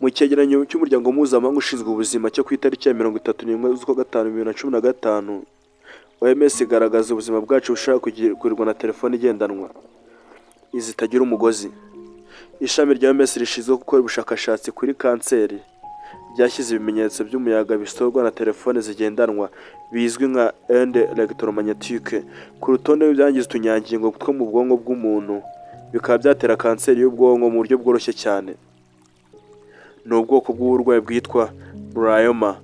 Mu cyegeranyo cy'Umuryango Mpuzamahanga ushinzwe Ubuzima cyo ku itariki ya 31/5/2015, OMS igaragaza ubuzima bwacu bushobora kugurirwa na telefone igendanwa, izi zitagira umugozi. Ishami rya OMS rishinzwe gukora ubushakashatsi kuri kanseri ryashyize ibimenyetso by'umuyaga bisohorwa na telefone zigendanwa, bizwi nka ondes électromagnétiques, ku rutonde rw'ibyangiza utunyangingo two mu bwonko bw'umuntu, bikaba byatera kanseri y'ubwonko mu buryo bworoshye cyane. Ni ubwoko bw'uburwayi bwitwa glioma.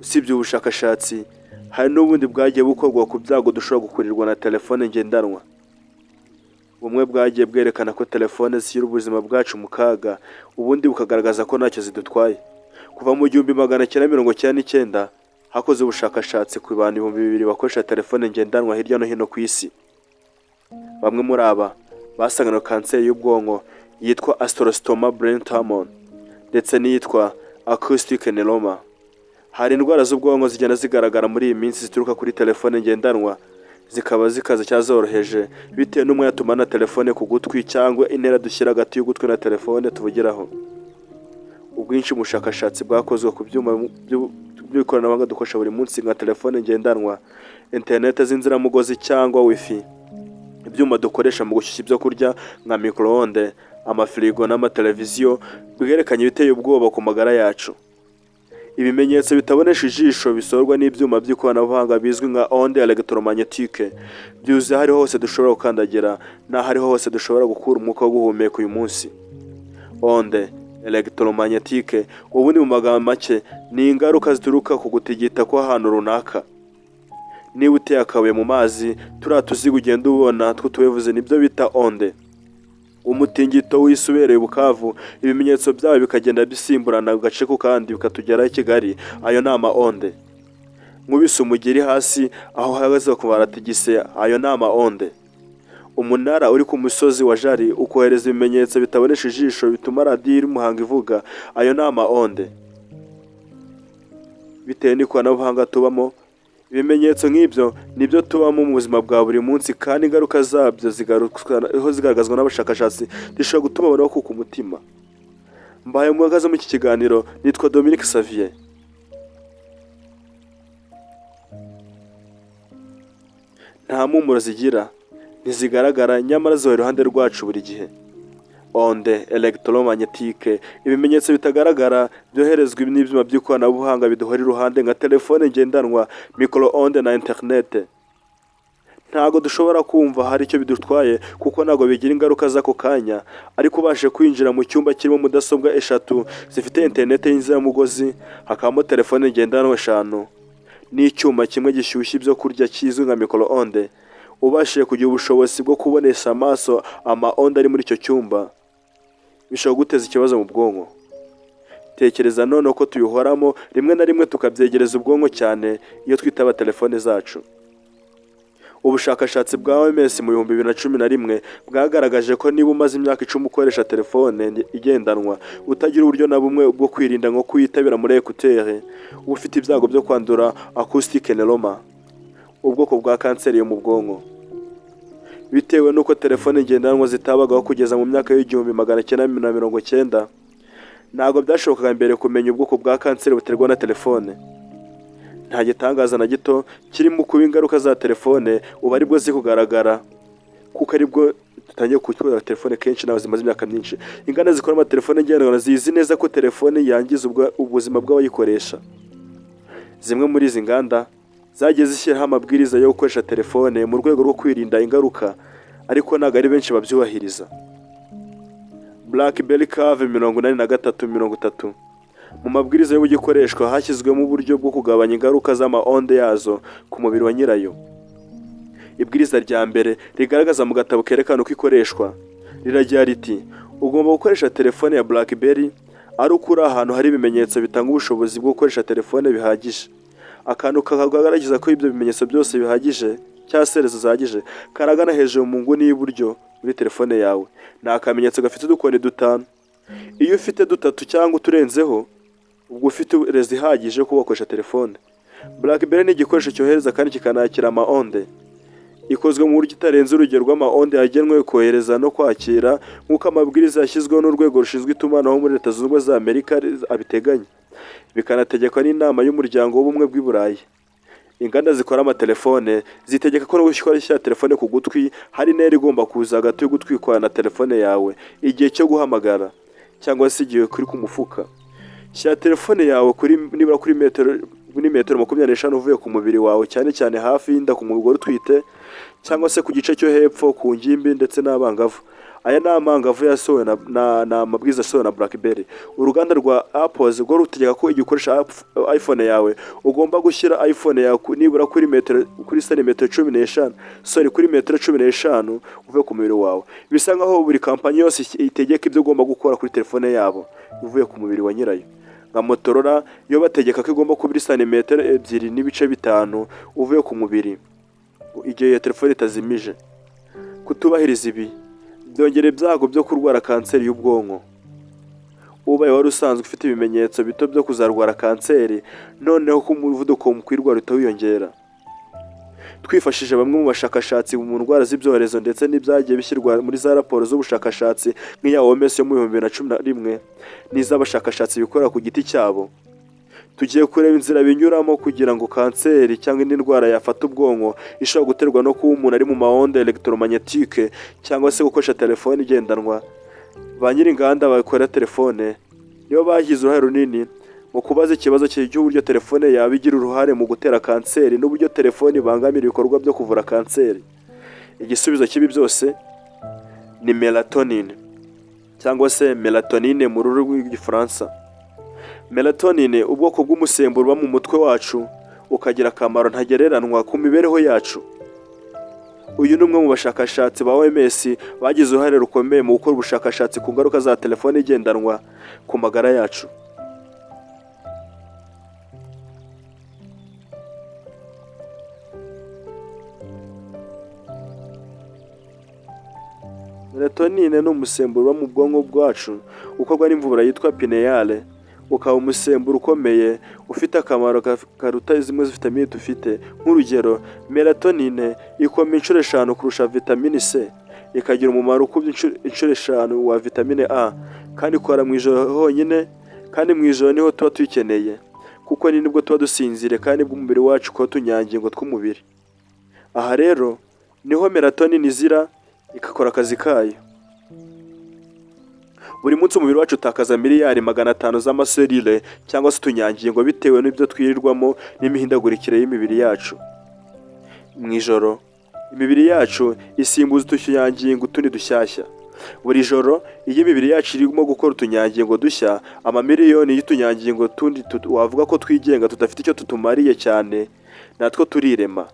Usibye ubu bushakashatsi, hari n'ubundi bwagiye bukorwa ku byago dushobora gukurirwa na telefone ngendanwa. Bumwe bwagiye bwerekana ko telefone zishyira ubuzima bwacu mu kaga, ubundi bukagaragaza ko ntacyo zidutwaye. Kuva mu 1999 hakozwe ubushakashatsi ku bantu 2000 bakoresha telefone ngendanwa hirya no hino ku isi. Bamwe muri aba basanganywe kanseri y'ubwonko yitwa astrocytoma brain tumor ndetse n'iyitwa acoustic neuroma. Hari indwara z'ubwonko zigenda zigaragara muri iyi minsi zituruka kuri telefone ngendanwa, zikaba zikaze cyangwa zoroheje bitewe n'umwanya tumara na telefone ku gutwi cyangwa intera dushyira hagati y'ugutwi na telefone tuvugiraho. Ubwinshi mu bushakashatsi bwakozwe ku byuma by'ikoranabuhanga dukoresha buri munsi nka telefone ngendanwa, interineti z'inziramugozi cyangwa wifi, ibyuma dukoresha mu gushyushya ibyo kurya nka micro-onde, amafirigo n'amateleviziyo, bwerekanye ibiteye ubwoba ku magara yacu. Ibimenyetso bitabonesha ijisho bisohorwa n'ibyuma by'ikoranabuhanga bizwi nka ondes électromagnétiques byuzuye aho ariho hose dushobora gukandagira n'aho ariho hose dushobora gukura umwuka wo guhumeka uyu munsi. Ondes électromagnétiques, ubundi mu magambo make, ni ingaruka zituruka ku gutigita kw'ahantu runaka. Niba uteye akabuye mu mazi, turiya tuziga ugenda ubona tw'utuwevuze nibyo bita onde. Umutingito w'isi ubereye Bukavu, ibimenyetso byawo bikagenda bisimburana agace ku kandi bikatugeraho i Kigali, ayo ni ama onde. Nkubise umugeri hasi aho uhagaze bakumva baratigise, ayo ni ama onde. Umunara uri ku musozi wa Jari ukohereza ibimenyetso bitabonesha ijisho bituma radiyo iri Muhanga ivuga, ayo ni ama onde. Bitewe n'ikoranabuhanga tubamo, ibimenyetso nk'ibyo nibyo tubamo mu buzima bwa buri munsi, kandi ingaruka zabyo zigaragazwa n'abashakashatsi zishobora gutuma abantu bakuka umutima. Mbaye muhagaze muri iki kiganiro, nitwa Dominique Xavier. Nta mpumuro zigira, ntizigaragara, nyamara zihora iruhande rwacu buri gihe. Ondes électromagnétiques, ibimenyetso bitagaragara byoherezwa n'ibyuma by'ikoranabuhanga biduhora iruhande nka telefone ngendanwa, micro-onde na interinete. Ntabwo dushobora kumva hari icyo bidutwaye kuko ntabwo bigira ingaruka z'ako kanya, ariko ubashije kwinjira mu cyumba kirimo mudasobwa eshatu zifite interinete y'inziramugozi, hakabamo telefone ngendanwa eshanu n'icyuma kimwe gishyushya ibyo kurya kizwi nka micro-onde, ubashije kugira ubushobozi bwo kubonesha amaso ama onde ari muri icyo cyumba, bishobora guteza ikibazo mu bwonko. Tekereza noneho ko tubihoramo, rimwe na rimwe tukabyegereza ubwonko cyane iyo twitaba telefone zacu. Ubushakashatsi bwa OMS mu 2011 bwagaragaje ko niba umaze imyaka 10 ukoresha telefone igendanwa utagira uburyo na bumwe bwo kwirinda nko kuyitabira muri écouteurs, uba ufite ibyago byo kwandura acoustic neuroma, ubwoko bwa kanseri yo mu bwonko. Bitewe n'uko telefone ngendanwa zitabagaho kugeza mu myaka y'1990, ntabwo byashobokaga mbere kumenya ubwoko bwa kanseri buterwa na telefone. Nta gitangaza na gito kirimo kuba ingaruka za telefone ubu aribwo ziri kugaragara, kuko aribwo dutangiye gukoresha telefone kenshi nawe zimaze imyaka myinshi. Inganda zikora amatelefone ngendanwa zizi neza ko telefone yangiza ubuzima bw'abayikoresha. Zimwe muri izi nganda zagiye zishyiraho amabwiriza yo gukoresha telefone mu rwego rwo kwirinda ingaruka, ariko ntabwo ari benshi babyubahiriza. BlackBerry Curve 8330, mu mabwiriza y'uburyo ikoreshwa hashyizwemo uburyo bwo kugabanya ingaruka z'ama onde yazo ku mubiri wa nyirayo. Ibwiriza rya mbere rigaragaza mu gatabo kerekana uko ikoreshwa riragira riti: "Ugomba gukoresha telefone ya BlackBerry ari uko uri ahantu hari ibimenyetso bitanga ubushobozi bwo gukoresha telefone bihagije." Akantu kagaragaza ko ibyo bimenyetso byose bihagije cyangwa se réseau zihagije karagana hejuru mu nguni y'iburyo muri telefone yawe. Ni akamenyetso gafite udukoni dutanu. Iyo ufite dutatu cyangwa uturenzeho, ubwo ufite réseau ihagije yo kuba wakoresha telefone. BlackBerry ni igikoresho cyohereza kandi kikanakira ama onde. Ikozwe mu buryo itarenze urugero rw'ama onde yagenwe kohereza no kwakira, nk'uko amabwiriza yashyizweho n'urwego rushinzwe itumanaho muri Leta Zunze Ubumwe za Amerika abiteganya, bikanategekwa n'inama y'umuryango w'ubumwe bw'i Burayi. Inganda zikora amatelefone zitegeka ko no gushyira telefone ku gutwi hari intera igomba kuza hagati y'ugutwi kwawe na telefone yawe igihe cyo guhamagara cyangwa se igihe kuri ku mufuka. Shyira telefone yawe kuri nibura kuri metero muri metero 25 uvuye ku mubiri wawe, cyane cyane hafi y'inda ku mugore utwite, cyangwa se ku gice cyo hepfo ku ngimbi ndetse n'abangavu. Aya ni amangavu yasohowe na amabwiriza yasohowe na BlackBerry. Uruganda rwa Apple rwo rutegeka ko igihe ukoresha iPhone yawe ugomba gushyira iPhone yawe nibura kuri metero, kuri santimetero 15, sorry, kuri metero 15 uvuye ku mubiri wawe. Bisa nkaho buri kampanyi yose itegeka ibyo ugomba gukora kuri telefone yabo ivuye ku mubiri wa nyirayo. Nka Motorola yo bategeka ko igomba kuba iri santimetero 2.5 uvuye ku mubiri igihe iyo telefone itazimije. Kutubahiriza ibi byongera ibyago byo kurwara kanseri y'ubwonko. Ubaye wari usanzwe ufite ibimenyetso bito byo kuzarwara kanseri, noneho ko umuvuduko mu kuyirwara uhita wiyongera. Twifashishije bamwe mu bashakashatsi mu ndwara z'ibyorezo ndetse n'ibyagiye bishyirwa muri za raporo z'ubushakashatsi nk'iya OMS yo mu 2011 n'iz'abashakashatsi bikorera ku giti cyabo, tugiye kureba inzira binyuramo kugira ngo kanseri cyangwa indi ndwara yafata ubwonko ishobora guterwa no kuba umuntu ari mu ma onde électromagnétique cyangwa se gukoresha telefone igendanwa. Ba nyir'inganda bakora telefone nibo bagize uruhare runini mu kubaza ikibazo cy'uburyo telefone yaba igira uruhare mu gutera kanseri n'uburyo telefone ibangamira ibikorwa byo kuvura kanseri. Igisubizo cy'ibi byose ni melatonin, cyangwa se mélatonine mu rurimi rw'Igifaransa. Melatonin, ubwoko bw'umusemburo uba mu mutwe wacu, ukagira akamaro ntagereranywa ku mibereho yacu. Uyu ni umwe mu bashakashatsi ba OMS bagize uruhare rukomeye mu gukora ubushakashatsi ku ngaruka za telefone igendanwa ku magara yacu. Melatonin ni umusemburo uba mu bwonko bwacu ukorwa n'imvubura yitwa pinéale, ukaba umusemburo ukomeye ufite akamaro karuta zimwe vitamine dufite. Nk'urugero, melatonin ikoma inshuro eshanu kurusha vitamine C, ikagira umumaro ukubye inshuro eshanu wa vitamine A, kandi ikora mu ijoro honyine, kandi mu ijoro niho tuba tuyikeneye kuko ni nibwo tuba dusinziriye kandi nibwo umubiri wacu ukora utunyangingo tw'umubiri. Aha rero niho melatonin izira igakora akazi kayo. Buri munsi umubiri wacu utakaza miliyari 500 z'amaserire cyangwa se utunyangingo bitewe n'ibyo twirirwamo n'imihindagurikire y'imibiri yacu. Mu ijoro imibiri yacu isimbuza utunyangingo utundi dushyashya. Buri joro iyo imibiri yacu irimo gukora utunyangingo dushya, amamiliyoni y'utunyangingo tundi wavuga ko twigenga, tudafite icyo tutumariye cyane, natwo turirema.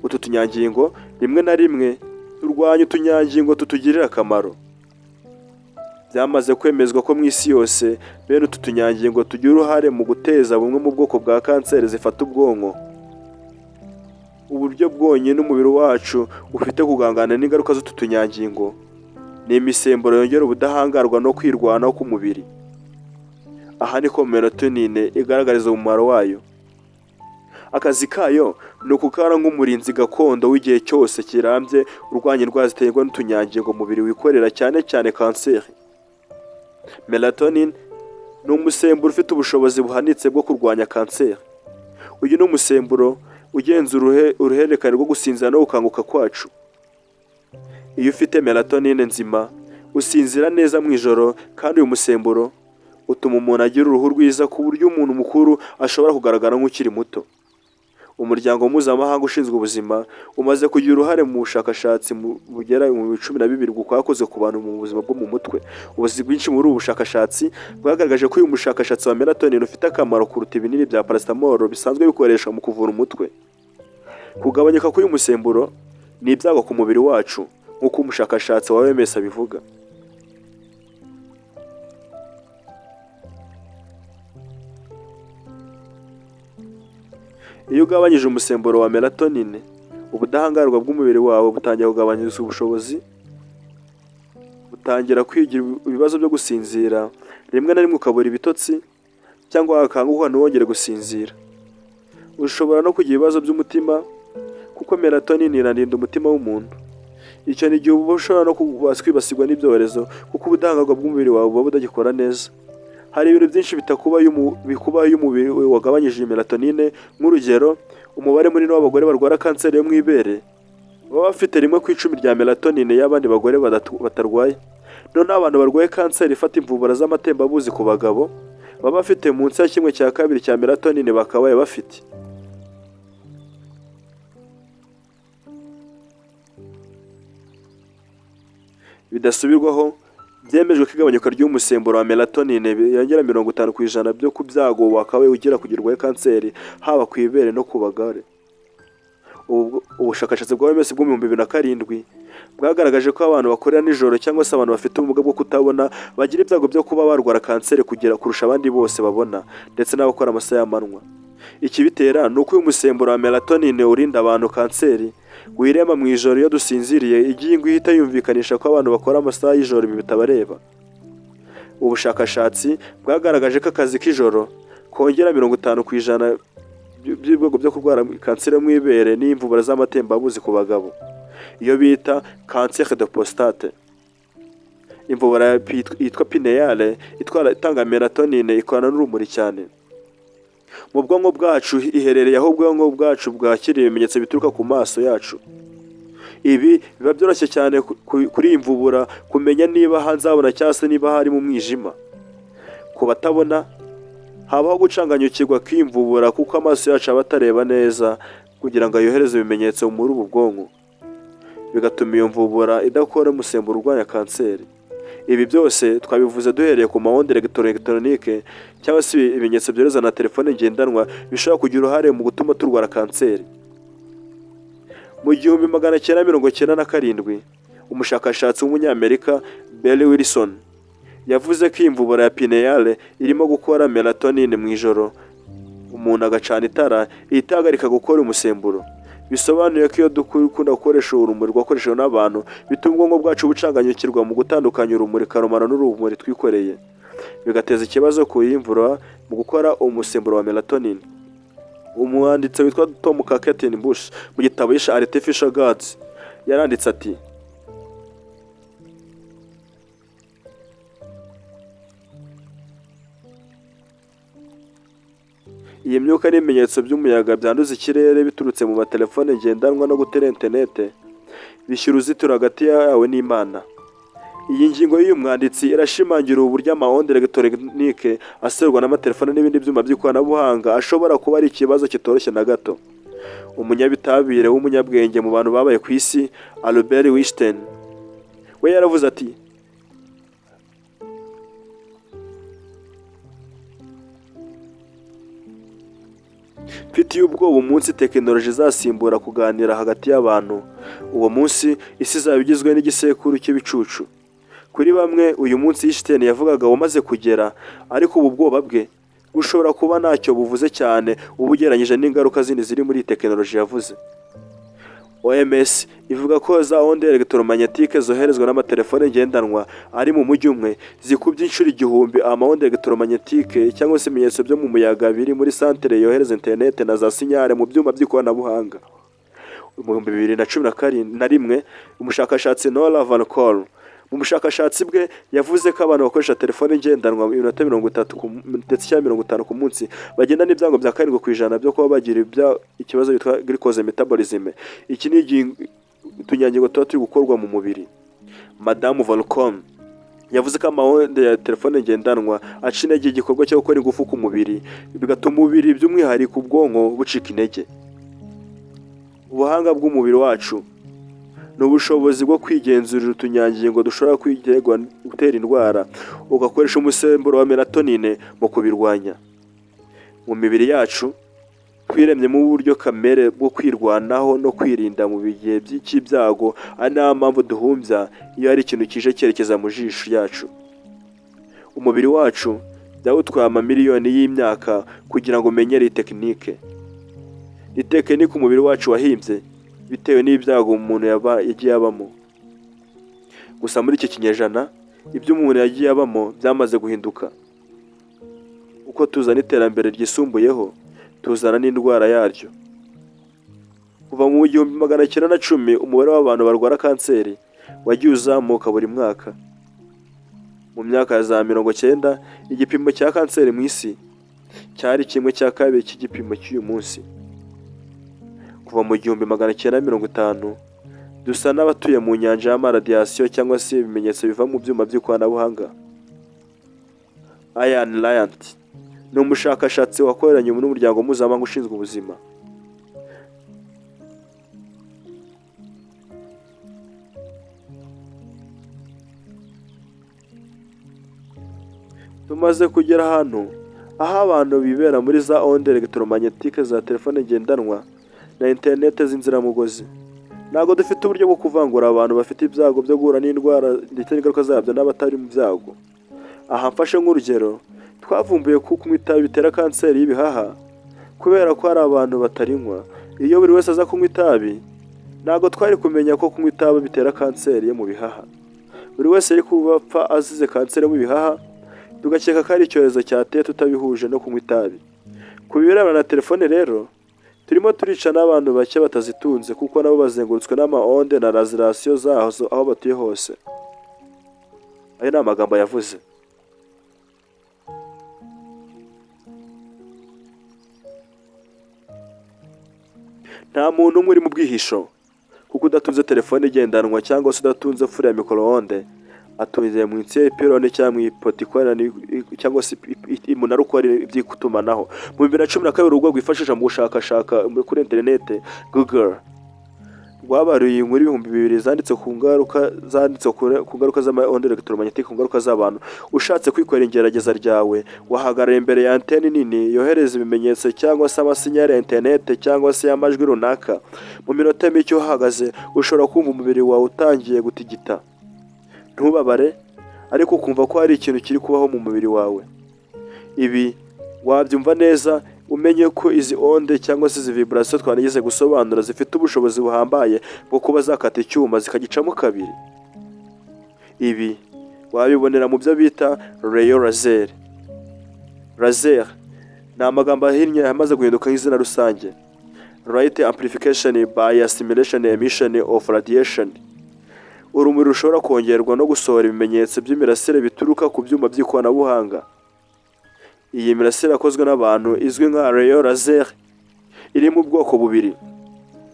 Utu tunyangingo rimwe na rimwe turwanya utunyangingo tutugirira akamaro. Byamaze kwemezwa ko mu isi yose bene utu tunyangingo tugira uruhare mu guteza bumwe mu bwoko bwa kanseri zifata ubwonko. Uburyo bwonyine umubiri wacu ufite guhangana n'ingaruka z'utu tunyangingo ni imisemburo yongera ubudahangarwa no kwirwanaho k'umubiri. Aha niko melatonin igaragariza umumaro wayo. Akazi kayo ni ukukara nk'umurinzi gakondo w'igihe cyose kirambye urwanya indwara ziterwa n'utunyangingo umubiri wikorera, cyane cyane kanseri. Melatonin ni umusemburo ufite ubushobozi buhanitse bwo kurwanya kanseri. Uyu ni umusemburo ugenzura uruhererekane rwo gusinzira no gukanguka kwacu. Iyo ufite melatonin nzima, usinzira neza mu ijoro, kandi uyu musemburo utuma umuntu agira uruhu rwiza ku buryo umuntu mukuru ashobora kugaragara nk'ukiri muto. Umuryango mpuzamahanga ushinzwe ubuzima umaze kugira uruhare mu bushakashatsi bugera mu 12 bwakozwe ku bantu mu buzima bwo mu mutwe. Ubuzi bwinshi muri ubu bushakashatsi bwagaragaje ko uyu mushakashatsi wa melatonin ufite akamaro kuruta ibinini bya paracetamol bisanzwe bikoreshwa mu kuvura umutwe. Kugabanyuka k'uyu musemburo ni ibyago ku mubiri wacu, nk'uko umushakashatsi wa OMS abivuga. Iyo ugabanyije umusemburo wa melatonin, ubudahangarwa bw'umubiri wawe butangira kugabanyirizwa ubushobozi, butangira kwigira ibibazo byo gusinzira, rimwe na rimwe ukabura ibitotsi cyangwa wakanguka ntiwongere gusinzira. Ushobora no kugira ibibazo by'umutima kuko Kuko melatonin irarinda umutima w'umuntu. Icyo ni igihe uba ushobora no kwibasirwa n'ibyorezo, kuko ubudahangarwa bw'umubiri wawe buba budagikora neza. Hari ibintu byinshi bitakuba bikubaho iyo umubiri wagabanyije iyi melatonin. Nk'urugero, umubare munini w'abagore barwara kanseri yo mu ibere baba bafite 1 ku icumi rya melatonin y'abandi bagore batarwaye. Noneho abantu barwaye kanseri ifata imvubura z'amatembabuzi ku bagabo baba bafite munsi ya 1/2 cya melatonin bakabaye bafite. Bidasubirwaho, byemejwe ko igabanyuka ry'umusemburo wa melatonin yongera 50% byo ku byago wakabaye ugira kugira urwaye kanseri, haba ku ibere no ku bagore. Ubushakashatsi bwa OMS bwo mu 2007 bwagaragaje ko abantu bakorera nijoro cyangwa se abantu bafite ubumuga bwo kutabona bagira ibyago byo kuba barwara kanseri kugera kurusha abandi bose babona, ndetse n'abakora amasaha y'amanywa. Ikibitera ni uko uyu musemburo wa melatonin urinda abantu kanseri wirema mu ijoro iyo dusinziriye. Ingingo ihita yumvikanisha ko abantu bakora amasaha y'ijoro ibi bitabareba. Ubushakashatsi bwagaragaje ko akazi k'ijoro kongera 50% by'ibyago byo kurwara kanseri yo mu ibere n'imvubura z'amatembabuzi ku bagabo, iyo bita cancer de prostate. Imvubura yitwa pinéale itwara itanga melatonin ikorana n'urumuri cyane mu bwonko bwacu. Iherereye aho ubwonko bwacu bwakira ibimenyetso bituruka ku maso yacu. Ibi biba byoroshye cyane kuri iyi mvubura kumenya niba hanze habona cyangwa se niba hari mu mwijima. Ku batabona, habaho gucanganyukirwa kw'imvubura, kuko amaso yacu aba atareba neza kugira ngo yohereze ibimenyetso muri ubu bwonko, bigatuma iyo mvubura idakora umusemburo urwanya kanseri. Ibi byose twabivuze duhereye ku ma ondes électromagnétiques cyangwa se ibimenyetso byoherezwa na telefone ngendanwa bishobora kugira uruhare mu gutuma turwara kanseri. Mu 1997, umushakashatsi w'umunyamerika Barry Wilson yavuze ko iyi mvubura ya pinéale irimo gukora melatonin mu ijoro, umuntu agacana itara, ihita ihagarika gukora umusemburo. Bisobanuye ko iyo dukunda gukoresha urumuri rwakoreshejwe n'abantu, bituma ubwonko bwacu bucanganyukirwa mu gutandukanya urumuri karemano n'urumuri twikoreye, bigateza ikibazo ku yimvura mu gukora umusemburo wa melatonin. Umwanditsi witwa Tom Bush mu gitabo yishe Artificial Gods yaranditse ati: "Iyi myuka n'ibimenyetso by'umuyaga byanduza ikirere biturutse mu matelefone ngendanwa no gutera interinete bishyira uruzitiro hagati yawe n'Imana." Iyi ngingo y'uyu mwanditsi irashimangira uburyo ama ondes électroniques asohorwa n'amatelefone n'ibindi byuma by'ikoranabuhanga ashobora kuba ari ikibazo kitoroshye na gato. Umunyabitabire w'umunyabwenge mu bantu babaye ku isi, Albert Einstein, we yaravuze ati: "Mfitiye ubwoba umunsi tekinoloji izasimbura kuganira hagati y'abantu. Uwo munsi isi izaba igizwe n'igisekuru cy'ibicucu." Kuri bamwe, uyu munsi Einstein yavugaga wamaze kugera, ariko ubu bwoba bwe bushobora kuba ntacyo buvuze cyane uba ugereranyije n'ingaruka zindi ziri muri iyi tekinoloji yavuze. OMS ivuga ko za ondes électromagnétiques zoherezwa n'amatelefone ngendanwa ari mu mujyi umwe zikubye inshuro 1000 ama ondes électromagnétiques cyangwa se ibimenyetso byo mu muyaga biri muri santere yohereza interineti na za signal mu byuma by'ikoranabuhanga. Mu 2011, umushakashatsi Nora Volkow mu bushakashatsi bwe yavuze ko abantu bakoresha telefone ngendanwa iminota 30 ndetse cyangwa 50 ku munsi bagenda n'ibyago bya 7% byo kuba bagira ikibazo bitwa glucose metabolism. Iki ni utunyangingo tuba turi gukorwa mu mubiri. Madamu Volkow yavuze ko ama ondes ya telefone ngendanwa aca intege igikorwa cyo gukora ingufu ku mubiri, bigatuma umubiri, by'umwihariko ubwonko, bucika intege. Ubuhanga bw'umubiri wacu ni ubushobozi bwo kwigenzurira utunyangingo dushobora gutera indwara, ugakoresha umusemburo wa melatonin mu kubirwanya. Mu mibiri yacu twiremyemo uburyo kamere bwo kwirwanaho no kwirinda mu bihe by'ibyago, ari nayo mpamvu duhumbya iyo hari ikintu kije cyerekeza mu jisho ryacu. Umubiri wacu byawutwaye amamiliyoni y'imyaka kugira ngo umenyere iyi tekinike. Ni tekinike umubiri wacu wahimbye bitewe n'ibyago umuntu yagiye abamo. Gusa muri iki kinyejana, ibyo umuntu yagiye abamo byamaze guhinduka. Uko tuzana iterambere ryisumbuyeho, tuzana n'indwara yaryo. Kuva mu 1910, umubare w'abantu barwara kanseri wagiye uzamuka buri mwaka. Mu myaka ya za 90, igipimo cya kanseri mu isi cyari 1/2 cy'igipimo cy'uyu munsi. Kuva mu 1950, dusa n'abatuye mu nyanja y'amaradiyo cyangwa se ibimenyetso biva mu byuma by'ikoranabuhanga. Ayn Rand ni umushakashatsi wakoranye n'umuryango mpuzamahanga ushinzwe ubuzima. Tumaze kugera ahantu aho abantu bibera muri za ondes électromagnétiques za telefone ngendanwa na interineti z'inziramugozi. Ntabwo dufite uburyo bwo kuvangura abantu bafite ibyago byo guhura n'indwara ndetse n'ingaruka zabyo n'abatari mu byago. Aha mfashe nk'urugero, twavumbuye ko kunywa itabi bitera kanseri y'ibihaha kubera ko hari abantu batarinywa. Iyo buri wese aza kunywa itabi, ntabwo twari kumenya ko kunywa itabi bitera kanseri yo mu bihaha. Buri wese yari kuba apfa azize kanseri yo mu bihaha, tugakeka ko ari icyorezo cyateye tutabihuje no kunywa itabi. Ku birebana na telefone rero, turimo turica n'abantu bake batazitunze, kuko nabo bazengurutswe n'ama ondes na radiation zazo aho batuye hose. Ayo ni amagambo yavuze. Nta muntu umwe uri mu bwihisho, kuko udatunze telefone igendanwa cyangwa se udatunze four ya micro-ondes atunze munsi y'ipironi cyangwa mu ipoto ikorana cyangwa se umunara ukora iby'itumanaho. Mu 2012, urubuga rwifashisha mu gushakashaka kuri interinete, Google, rwabaruye inkuru 2000 zanditse ku ngaruka z'ama ondes électromagnétiques, ku ngaruka z'abantu. Ushatse kwikorera igerageza ryawe, wahagarara imbere ya anteni nini yohereza ibimenyetso cyangwa se amasinyari ya interinete cyangwa se y'amajwi runaka. Mu minota mike uhagaze, ushobora kumva umubiri wawe utangiye gutigita, ntubabare, ariko ukumva ko hari ikintu kiri kubaho mu mubiri wawe. Ibi wabyumva neza umenye ko izi ondes cyangwa se izi vibrations twanigeze gusobanura zifite ubushobozi buhambaye bwo kuba zakata icyuma zikagicamo kabiri. Ibi wabibonera mu byo bita rayon laser. Laser ni amagambo ahinnye amaze guhinduka nk'izina rusange: light amplification by assimilation emission of radiation, urumuri rushobora kongerwa no gusohora ibimenyetso by'imirasire bituruka ku byuma by'ikoranabuhanga. Iyi mirasire yakozwe n'abantu izwi nka rayon laser iri mu bwoko bubiri.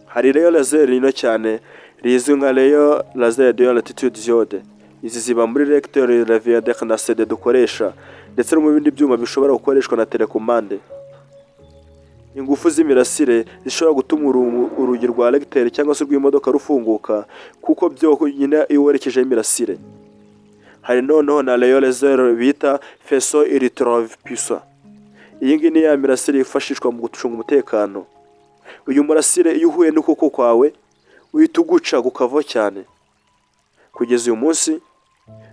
Hari rayon laser rino cyane rizwi nka rayon laser de altitude diode. Izi ziba muri lecteur, radiateur na CD dukoresha, ndetse no mu bindi byuma bishobora gukoreshwa na télécommande. Ingufu z'imirasire zishobora gutuma urugi rwa lecteur cyangwa se rw'imodoka rufunguka kuko byonyine iyo werekejeho imirasire. Hari noneho na rayon laser bita faisceau ultrapuissant. Iyi ngiyi ni ya mirasire yifashishwa mu gucunga umutekano. Uyu murasire iyo uhuye n'ukuboko kwawe uhita uguca kukavaho cyane. Kugeza uyu munsi,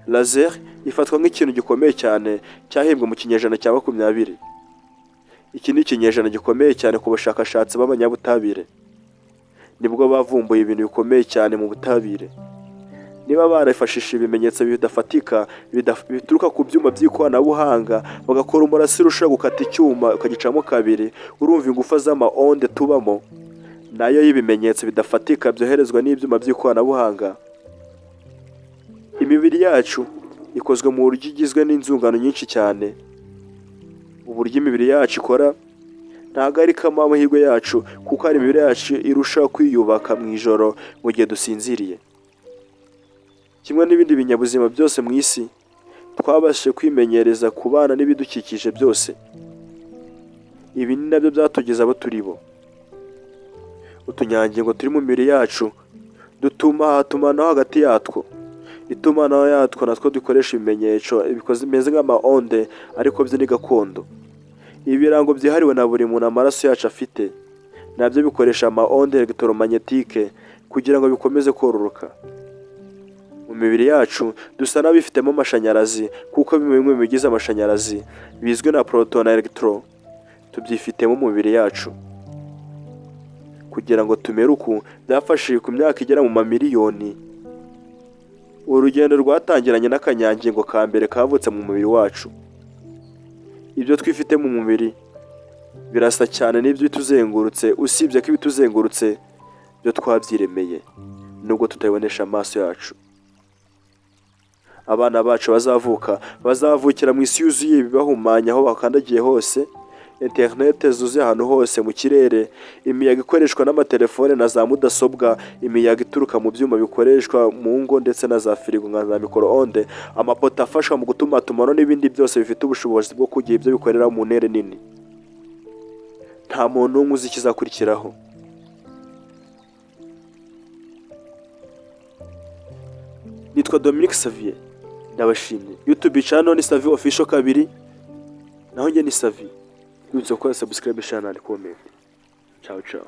laser ifatwa nk'ikintu gikomeye cyane cyahimbwe mu kinyejana cya 20. Iki ni ikinyejana gikomeye cyane ku bashakashatsi b'abanyabutabire. Nibwo bavumbuye ibintu bikomeye cyane mu butabire. Niba barifashishije ibimenyetso bidafatika bituruka ku byuma by'ikoranabuhanga, bagakora umurasire ushobora gukata icyuma ukagicamo kabiri, urumva ingufu z'ama ondes tubamo nayo y'ibimenyetso bidafatika byoherezwa n'ibyuma by'ikoranabuhanga. Imibiri yacu ikozwe mu buryo igizwe n'inzungano nyinshi cyane. Uburyo imibiri yacu ikora ntabwo ari kamwe amahirwe yacu, kuko hari imibiri yacu irushaho kwiyubaka mu ijoro mu gihe dusinziriye. Kimwe n'ibindi binyabuzima byose mu isi, twabashije kwimenyereza kubana n'ibidukikije byose. Ibi ni nabyo byatugeze abo turi bo. Utunyangingo turi mu mibiri yacu dutuma tumanaho hagati yatwo. Itumanaho yatwo natwo dukoresha ibimenyetso bikoze bimeze nk'ama ondes, ariko byo ni gakondo. Ibirango byihariwe na buri muntu amaraso yacu afite nabyo bikoresha ama ondes électromagnétiques kugira ngo bikomeze kororoka. Mu mibiri yacu dusa n'abifitemo amashanyarazi, kuko bimwe mu bigize amashanyarazi bizwi na proton na electron tubyifitemo mu mibiri yacu. Kugira ngo tumere uku byafashije ku myaka igera mu mamiliyoni. Urugendo rwatangiranye n'akanyangingo ka mbere kavutse mu mubiri wacu. Ibyo twifite mu mubiri birasa cyane n'iby'ibituzengurutse, usibye ko ibituzengurutse Byo twabyiremeye nubwo tutabibonesha amaso yacu. Abana bacu bazavuka bazavukira mu isi yuzuye ibibahumanya aho bakandagiye hose, interinete zuzuye ahantu hose mu kirere, imiyaga ikoreshwa n'amatelefone na za mudasobwa, imiyaga ituruka mu byuma bikoreshwa mu ngo ndetse na za firigo nka za micro-onde, amapoto afasha mu gutumatumanaho n'ibindi byose bifite ubushobozi bwo kugira ibyo bikorera mu ntera nini. Nta muntu n'umwe uzi ikizakurikiraho. Nitwa Dominique Xavier, ndabashimye. YouTube channel ni Savio Official 2, naho njye ni Savio. Twibutse gukora subscribe, share and comment. Ciao ciao.